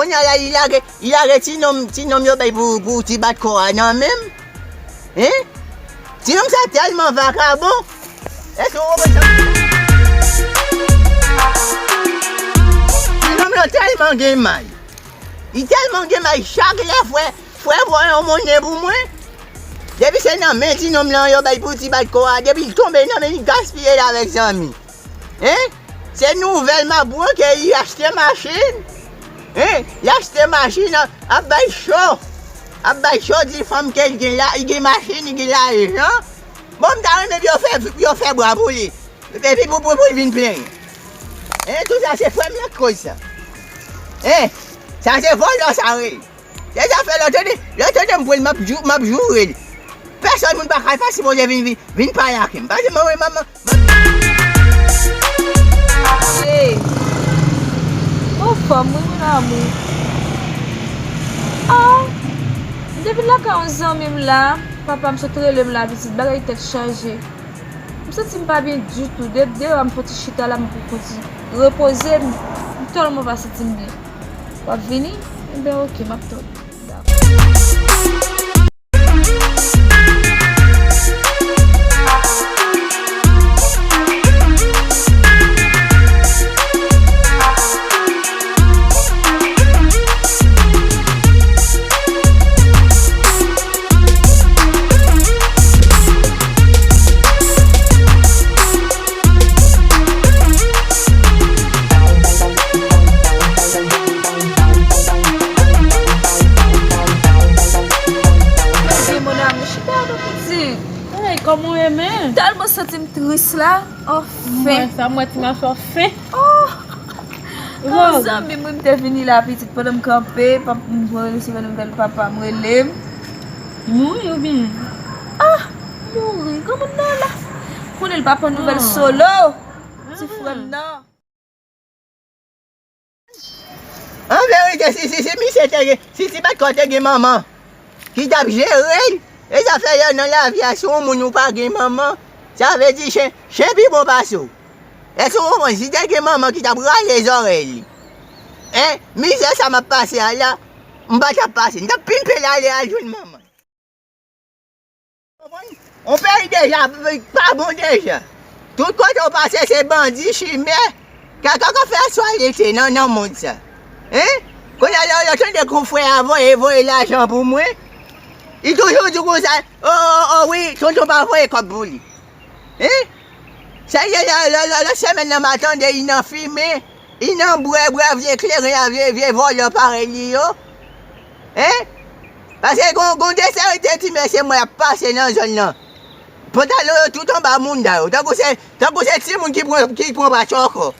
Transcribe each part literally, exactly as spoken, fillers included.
Kounye a la, li lage, li lage ti nonm, ti nonm yo bay pou, pou ti bat kò a nan men m. Hein? Ti nonm sa tèlman vakabon. Èske w konprann sa? Ti nonm lan tèlman gen may. Li tèlman gen may, chak lè frè, frè voye yon monnen pou mwen. Depi se nan men ti nonm lan yo bay pou ti bat kò a, depi l tonbe nan men li, gaspiye l avèk zanmi. Hein? Se nouvèl m ap bwonke, li achte machin. Hein? Li achte machin, ap, ap bay cho. Ap bay cho, di fanm ke l gen la, li gen machin, li gen lajan. Bon, m ta renmen pou yo fè, pou yo fè bwa pou li. Epi pou, pou, pou l vin plenyen. Hein? Tout sa se frè m nan k koz sa. Hein? Sa se vòlò sa ye. Se zafè lòt ane, lòt ane m pran l, m ap jou-, m ap joure l. Pèsòn moun pa ka, pa sipoze vin, vin, vin pale ak m. Paske mwen, mwen, mwen, mwen. Hey, anfòm wi, mon amour. Ah, m te vin lakay yon zanmi m la, papa m sot rele m la, pitit, bagay tèt chaje. M santi m pa byen ditou. De, deyò a m fon ti chita la, m pou fon ti repoze m. M tèlman pa santi m byen. W ap vini? Enben, oke, m ap tann. Dakò. Mon amour, chita non, pitit. Hey, kòman w ye menm? Tèlman santi m tris la. Anfen. Mwen sa, mwen ti mache anfen. Oh! Yon zanmi m, wi, m te vini la, pitit, pandan m kanpe, pap, m rele, se nouvèl papa m rele m. Mouri oubyen? Ah! Mouri. Granmoun nan la. Konnen l pa pran nouvèl solo. Ti frè m nan. An verite, si, si, si misye te gen, si, si Bat Kò te gen manman ki t ap jere l, e zafè yo nan lavi a, si yon moun ou pa gen manman, sa vle di chen, chen pi bon pase w. Èske w konprann? Si te gen manman ki t ap rale zòrèy li, en, mizè sa m ap pase a la, m pa t ap pase. M t ap pimpe l ale al jwenn manman. Yon peyi deja pa bon deja. Tout kote w pase se bandi, chimè, kaka k ap fè aktyalite nan, nan mond sa. Hein? Kounye a la, lè w tande konfrè a voye, voye lajan pou mwen, li toujou di konsa, o, o, o, wi, tonton pa voye kòb pou li. Hein? Sa ye la, la, la, lòt semèn nan, m a tande li nan fimen, li nan bwè, bwè vye kleren a, vye, vye vòlò parèy li yo. Hein? Paske gon, gon de seri de ti mesye m wè ap pase nan zòn nan. Pantalon yo tout anba mounda yo. Tankou se, tankou se timoun ki pran, ki pran pa tchòkò.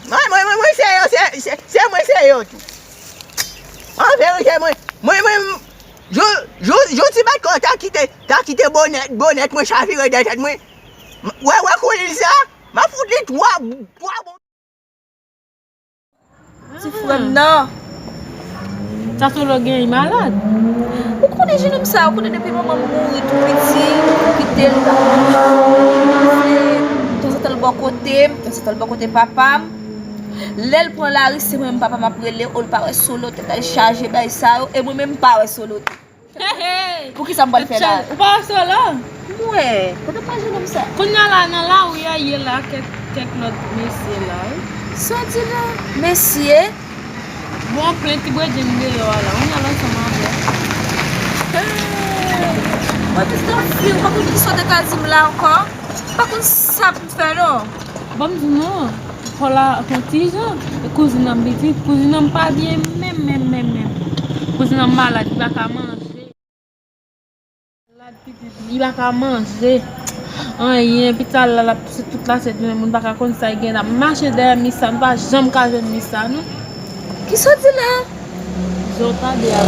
Mwen, mwen, mwen, mwen se yo, se, se, se mwen se yo tou. An verite, mwen, mwen, mwen, jou, jou, jou ti Bat Kò ta kite, ta kite bonèt, bonèt mwen chavire dèyè tèt mwen. M-, wè, wè koulil sa? M ap fout li twa, twa bon. Ti frè m nan. Sa se lè w genyen malad. Ou konnen jenòm sa, ou konnen depi manman m mouri tou piti, ou kite l, tanzantan l bò kote m, tanzantan l bò kote papa m. Lè l pran lari, se mwen menm papa m ap rele, o l pa wè solo, tèt la chaje, bay sa yo, e mwen menm m pa wè solo tou. Poukisa m pral fè la? Ou pa wè solo? Mwen, kote pa jenòm sa? Kounye a la, nan lari a, ye la, kèk, kèk lòt mesye la, wi. Sa w di la? Mesye? Bon, plen ti bredjenn deyò a la, ou n al ansanm avè l. Mwen, pitit fi, ou pa konn kisa w te ka di m la ankò? M pa konn sa pou m fè, non. Ban m di w non, Paula, yon ti jan, e kouzin an m pitit, kouzin an m pa byen menm, menm, menm, menm. Kouzin an m malad, li pa ka manje. Malad pitit, li pa ka manje anyen, epi talè l ap touse tout latèt, men moun pa ka konn sa l gen, l ap mache dèyè Misa, nou pa janm ka jwenn Misa, non. Kisa w di la? Jan w tande a.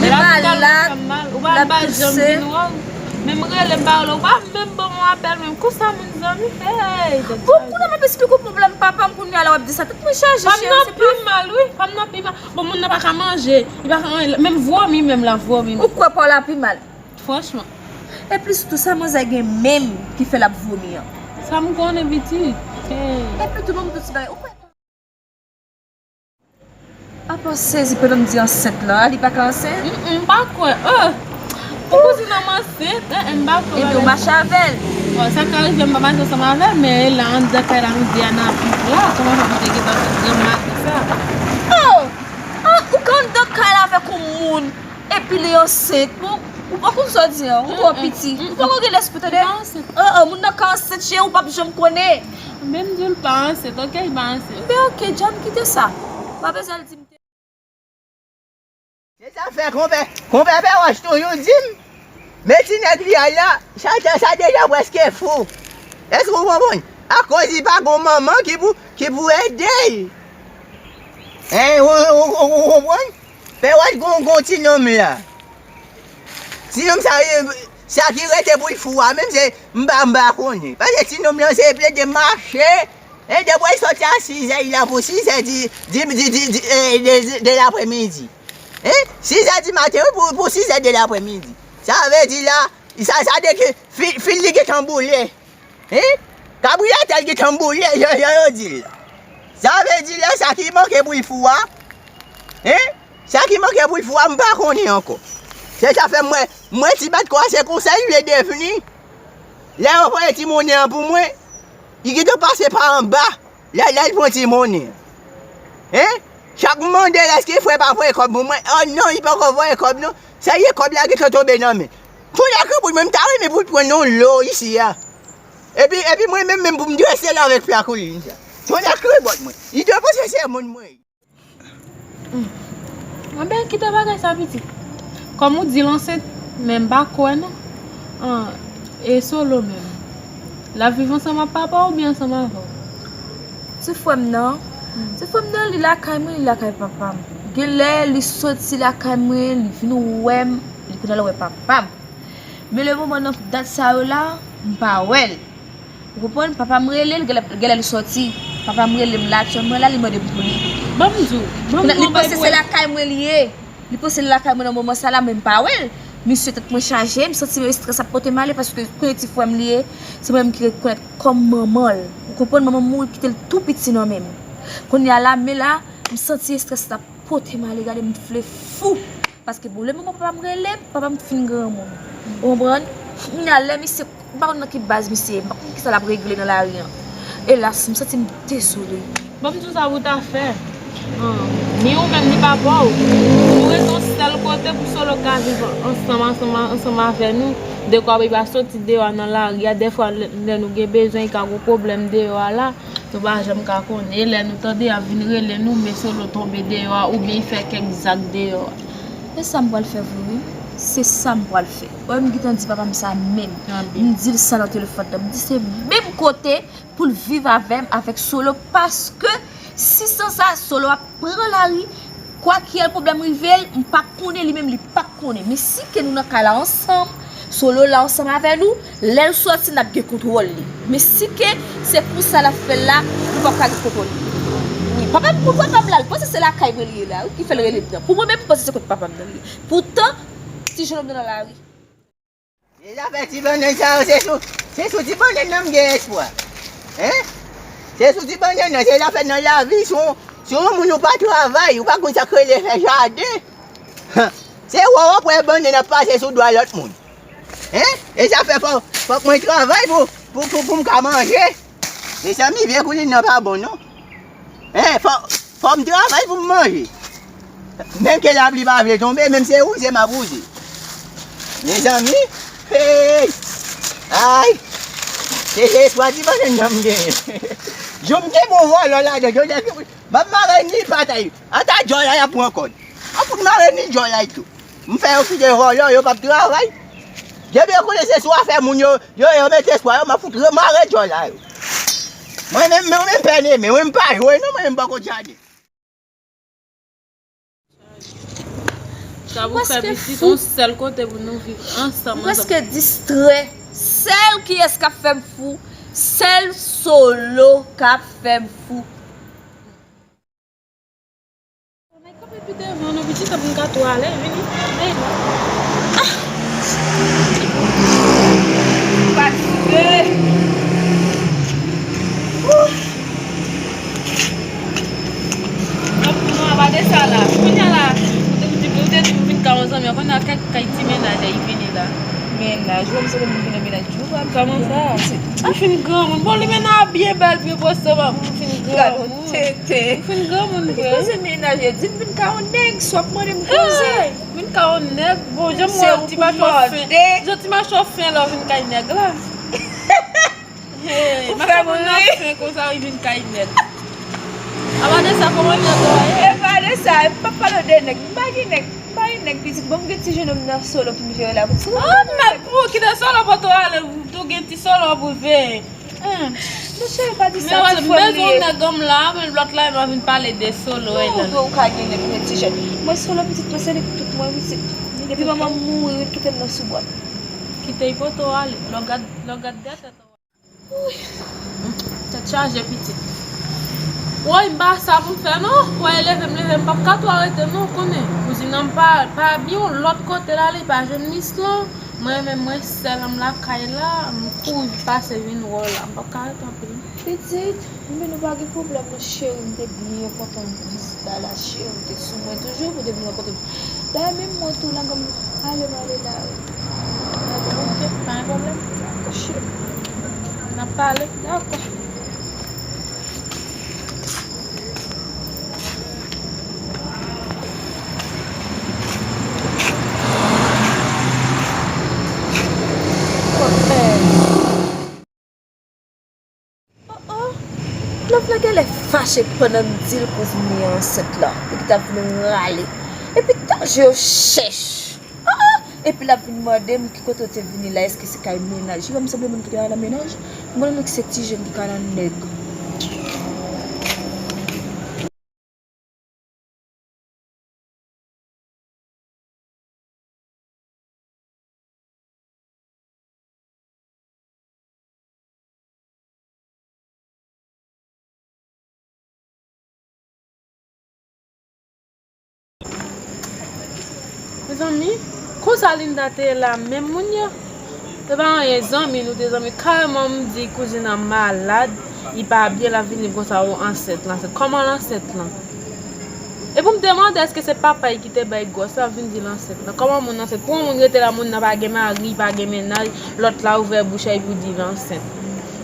Li malad, l ap touse. Ou pa janm vin wè w. Menm rele m pa rele w, ou pa menm ban m yon apèl menm. Konsa moun zanmi, hey. Bon, kounye a m ap esplike w pwoblèm papa m, kounye a la w ap di sa. Tèt mwen chaje, cheri, se pa. Fam nan pi mal, wi. Fam nan pi mal. Bon, moun nan pa ka manje. Li pa ka anyen. Menm vwomi menm, l ap vwomi. Ou kwè pa w la pi mal? Franchman. Epi sitou sa manzè gen menm ki fè l ap vwomi an. Sa m konnen pitit. Hey. Epi tou ban m tout ti bagay. Ou kwè pa. Apa w sezi pandan m di ansent la, li pa ka ansent? Mm, m pa kwè. Oh! Ou kouzin nan m ansent? Eh, eh, m pa kwè. Epi w mache avè l? Bon, sa ka rive m pa mache ansanm avè l, men e la anndan kay la nou di a n ap viv la. Kòman fè pou te gentan fè granm maten sa? Oh! Ah, ou ka anndan kay la avèk yon moun, epi li ansent. Bon, ou pa konn sa w di an, ou twò piti. Ou poko gen lespri, tande? Li pa ansent. Oh, oh, moun nan ka ansent, chen, ou p ap janm konnen. Men m di w l pa ansent, oke, li pa ansent. Men oke, djam kite sa. Pa bezwen l di m te Se sa fè konpè, konpè Pè Wòch toujou di m, men ti nèg li a la, sa, sa, sa deja prèske fou. Èske w konprann? Akoz li pa gon manman ki pou, ki pou ede l. Hein, ou, ou, ou, ou konprann? Pè Wòch gon, gon ti nonm la. Ti nonm sa, e, sa ki rete pou l fou a, menm se m pa, m pa konnen. Paske ti nonm lan se plede mache. E depi l soti a sizè, li la pou sizè di, di, di, di, di, e, de, de lapremidi. Hein? Sizè di maten, wi, pou, pou sizè de lapremidi. Sa vle di la, sa, sa de ki fi, fil li gentan boule. Hein? Kabriyòt li gentan boule, jan, jan yo di l la. Sa vle di la, sa ki manke pou l fou a. Hein? Sa ki manke pou l fou a, m pa konnen ankò. Se sa fè mwen, mwen ti bat kwa se konsa l vle devni. Lè yo voye ti monnen an pou mwen, li gentan pase pa anba. Lè, lè l pran ti monnen an. Hein? Chak m mande l èske frè pa voye kòb pou mwen. Oh non, li poko voye kòb non. Sa ye kòb la gentan tonbe nan men. Tonnè kripot mwen, m ta renmen pou l pran yon lo isi a. Epi, epi mwen menm, menm pou m drese l avèk pla koulin sa. Tonnè kripot mwen. Li dwe panse se moun mwen ye. Hmm. Anben, kite bagay sa, pitit. Kòm ou di l ansent, men m pa kwè non. An, e Solo menm? L ap viv ansanm ak papa w oubyen ansanm avè w? Ti frè m nan, ti frè m nan, li lakay mwen, li lakay papa m. Gen lè, li soti lakay mwen, li vin wè m, li konn al wè papa m. Men le moman nan dat sa yo la, m pa wè l. Ou konprann? Papa m rele l, genlè, genlè li soti. Papa m rele m la, aktyèlman la, li mande m pou li. Ban m di w, ban m di w yon bagay pou. Li panse se lakay mwen li ye. Li panse l lakay mwen nan moman sa la, men m pa wè l. Misye tèt mwen chaje, m santi estrès ap pote m ale, paske konnen ti frè m li ye, se mwen menm ki rekonèt kòm manman l. Ou konprann? Manman m mouri kite l tou piti nan men m. Kounye a la, men la, m santi estrès la ap pote m ale, gade m vle fou. Paske bon, le moman papa m rele m, papa m fin granmoun. Ou konprann? Kounye a lè misye, m pa konn nan ki baz misye ye, m pa konn kisa l ap regle nan lari an. Elas, m santi m dezole. Ban m di w sa pou w ta fè. An, ni ou menm, ni papa w. Ou rete yon sèl kote pou Solo ka viv ansanm, ansanm, ansanm avè nou. Dekwa pou li pa soti deyò a nan lari a. Dèfwa, lè, lè nou gen bezwen, li ka gon pwoblèm deyò a la. Nou pa janm ka konnen. E lè nou tande y ap vin rele nou, men Solo tonbe deyò a, oubyen li fè kèk zak deyò a. Se sa m pral fè vre, wi. Se sa m pral fè. Wè, m gentan di papa m sa menm. M di l sa nan telefòn nan. M di se menm kote pou l viv avè m, avèk Solo, paske si san sa, Solo ap pran lari, kwakiyèl pwoblèm rive l, m p ap konnen, li menm li p ap konnen. Men si ke nou nan kay la ansanm, Solo la ansanm avè nou, lè l soti, n ap gen kontwòl li. Men si ke se konsa l ap fè l la, nou p ap ka gen kontwòl li. Wi, papa m, papa m la, l panse se lakay mwen li ye la, wi, ki fè l rele m nan. Pou mwen menm, m panse se kot papa m nan li ye. Poutan, ti jennonm nan nan lari. E zafè ti bannann sa yo, se sou, se sou ti bannann nan m gen espwa. Hein? Se sou ti bannann nan, se zafè nan lavi, si w, si w moun ou pa travay, ou pa konn sa k rele fè jaden. Se wè w ap wè bannann ap pase sou dwa lòt moun. Hein? E sa fè fò, fòk mwen travay pou, pou, pou, pou m ka manje. Mezanmi, vye koulin nan pa bon non. Hein, fò, fò m travay pou m manje. Menm ke lapli pa vle tonbe, menm se wouze m ap wouze. Mezanmi, hey! Ay! Se, se espwa ti bannann nan m genyen. Jou m te bon vòlò ladan, yo nèg yo, m ap mare ni patay. Ata djòl la y ap pran kòd. M ap fout mare ni djòl la tou. M fè yo kite vòlò, yo p ap travay. Depi yo konnen se sou afè moun yo, yo, yo mete espwa yo, m ap fout mare djòl la yo. Mwen menm, mwen menm pè neme, mwen m pa jwe non, mwen menm poko tchade. Sa pou fè pitit yon sèl kote pou nou viv ansanm, ansanm. M prèske distrè. Sèl kiyès k ap fè m fou, sèl Solo k ap fè m fou. Ann kanpe pi devan non, pitit, pou n ka tou ale, vini. Vini. Ah! Fatige. Ouh! Donk, nou anba de sa la. Mwen fin granmoun. Bon, li menm ap byen bèl, byen poste, m fin granmoun. Gade yon tete. Mwen fin granmoun vre. Koze menaj yo di m vin ka yon nèg, si w ap mande m koze. Vin ka yon nèg. Bon, jan m wè ti machò fen. Jan ti machò fen lè w vin kay nèg la. Hey, machò moun nan fen konsa, li vin kay nèg. Apa de sa, kòman nèg yo ye? E pa de sa, m p ap pale de nèg. M pa gen nèg, m pa gen nèg pitit. Bon, m gen ti jenòm nan Solo ki m jere la. Ah, mèt pou kite Solo pou tou ale. Tou gen ti Solo pou veye. Monchè, pa di sa, ti frè m li ye. Nèg anm la, men lòt la, m vin pale de Solo. Non, ou ka gen nèg, men ti jèn. Mwen Solo pitit mwen, se li ki tout mwen pitit. Depi manman m mouri, li kite m nan soubwat. Kite l poto ale. Lò gad, lò gad gate. Tèt chaje pitit. Woy, m pa sa pou m fè non. Woy, leve m, leve m, p ap ka tou arete non, konnen. Kouzin an m pa, pa byen yon lòt kote l ale, pa jwenn lis lan. Mwen menm, mwen sèl an m lakay la, m kouri pase vin wè w la, m p ap ka rete anpil. Pitit, men nou pa gen pwoblèm non, cheri, m te byen kontan vizit la, la, cheri, ou te sou mwen toujou pou te vin rankontre m. Dayè menm mwen tou, lang an m ale, m ale la wi. Ok, pa gen pwoblèm. Dakò, cheri. N ap pale. Dakò. Oh, oh. Love la genlè fache pandan m di l kouzin li ansent la. Li ki t ap vin rale. Epi tan je yo chèch. Ah, ah. Epi l ap vin mande m ki kote w te vini la, èske se kay mennaj? Li wè m sanble moun ki te al nan mennaj. M konnen nou ki se ti jèn ki ka nan nèg. Mezanmi, konsa Linda te ye la menm moun yo? Se pa anyen, zanmi, nou te zanmi. Kareman m di kouzin nan malad, li pa byen, l ap vin di m konsa, o, ansent, l ansent. Kòman l ansent lan? Epi m te mande èske se papa l ki te bay gwòs la, l ap vin di l ansent lan. Kòman moun ansent? Pou yon moun rete la, moun nan pa gen mari, pa gen mennaj, lòt la ouvè bouch li pou di l ansent.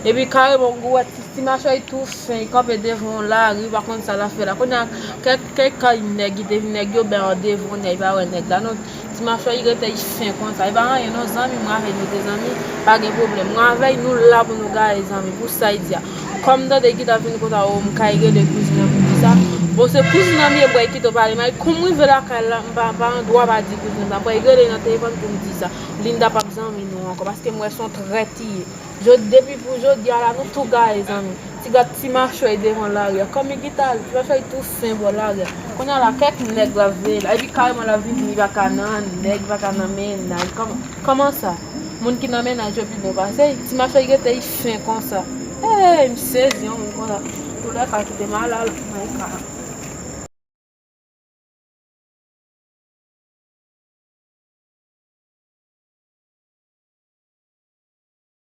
Epi kareman, ou wè ti, ti machwè tou fen, li kanpe devan yon lari, li pa konn sa l ap fè la. Kounye a, kèk, kèk kay nèg, li te vin nèg yo, ben, an devan, li pa wè nèg la, non. Ti machwè, li rete, li fen konsa. Li pa anyen, non, zanmi, mwen avè l, nou te zanmi, pa gen pwoblèm. Mwen avè l, nou la pou nou gaye, zanmi, pou sa l di a. Kòm m tande ki t ap vin konsa, o, m kay rele kouzin nan pou m di sa. Bon, se kouzin nan m ye, m pral kite w pale, men kòm m rive lakay la, m pa, pa gen dwa pa di kouzin nan sa. M pral rele nan telefòn pou m di sa. Linda p ap zanmi nou ankò, paske m wè se yon trèt li ye. Jodi, depi pou jodi a la, nou tou gaye, zanmi. Ti gad ti machwè devan lari a. Kòm li ki t al, ti machwè tou fen bò lari a. Kounye a la, kèk nèg l ap veye la. Epi kareman l ap vin di li pa ka nan nèg, li pa ka nan mennaj. Kòman, kòman sa? Moun ki nan mennaj yo pi bon pase l. Ti machwè rete, li fen konsa. Ey, m sezi, yon moun konsa. Tou lè ka kite m al, al, mwen ka.